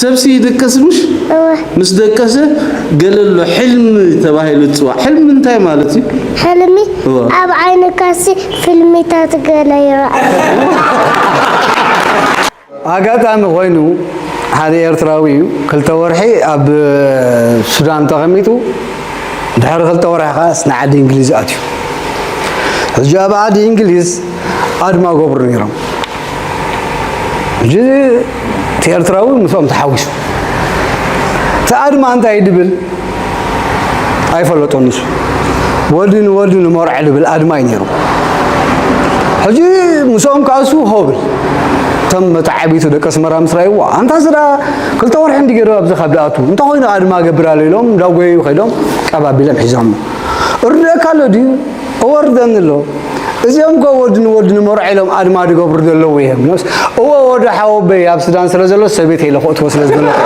ነብሲ ይድቅስ ምሽ? እወ። ምስ ደቀሰ ገለ ኣሎ ሕልሚ ተባሂሉ ይፅዋዕ። ሕልሚ እንታይ ማለት እዩ? ሕልሚ እወ። ኣብ ዓይንካሲ ፊልሚታት ገለ ይረኣይ። ኣጋጣሚ ኮይኑ ሓደ ኤርትራዊ እዩ ክልተ ወርሒ ኣብ ሱዳን ተቐሚጡ ድሕሪ ክልተ ወርሒ ከዓ ንዓዲ እንግሊዝ ኣትዩ። ሕጂ ኣብ ዓዲ እንግሊዝ ኣድማ ገብሩ ነይሮም። ሕጂ እቲ ኤርትራዊ ምስኦም ተሓዊሱ እቲ ኣድማ እንታይ ድብል ኣይፈለጦን ንሱ። ወዲ ንወዲ ንመርዖ ድብል ኣድማ እዩ ነይሩ። ሕጂ ምስኦም ከኣሱ ሆብል እቶም መተዓቢቱ ደቂ ኣስመራ ምስ ረኣይዎ ኣንታ ስዳ ክልተ ወርሒ እንዲ ገይሩ ኣብዚ ካብ ድኣቱ እንታይ ኮይኑ ኣድማ ገብር ኣሎ ኢሎም እንዳጎየዩ ከይዶም ቀባቢሎም ሒዞሞ። እርደካ ኣሎ ድዩ? እወርደኒ ኣሎ። እዚኦም ከ ወዲ ንወዲ ንመርዖ ኢሎም ኣድማ ድገብሩ ዘለዉ እዮም። እወ ወዲ ሓወበይ ኣብ ሱዳን ስለ ዘሎ ሰበይተይ ኢለ ክእትዎ ስለ ዝደለኹ።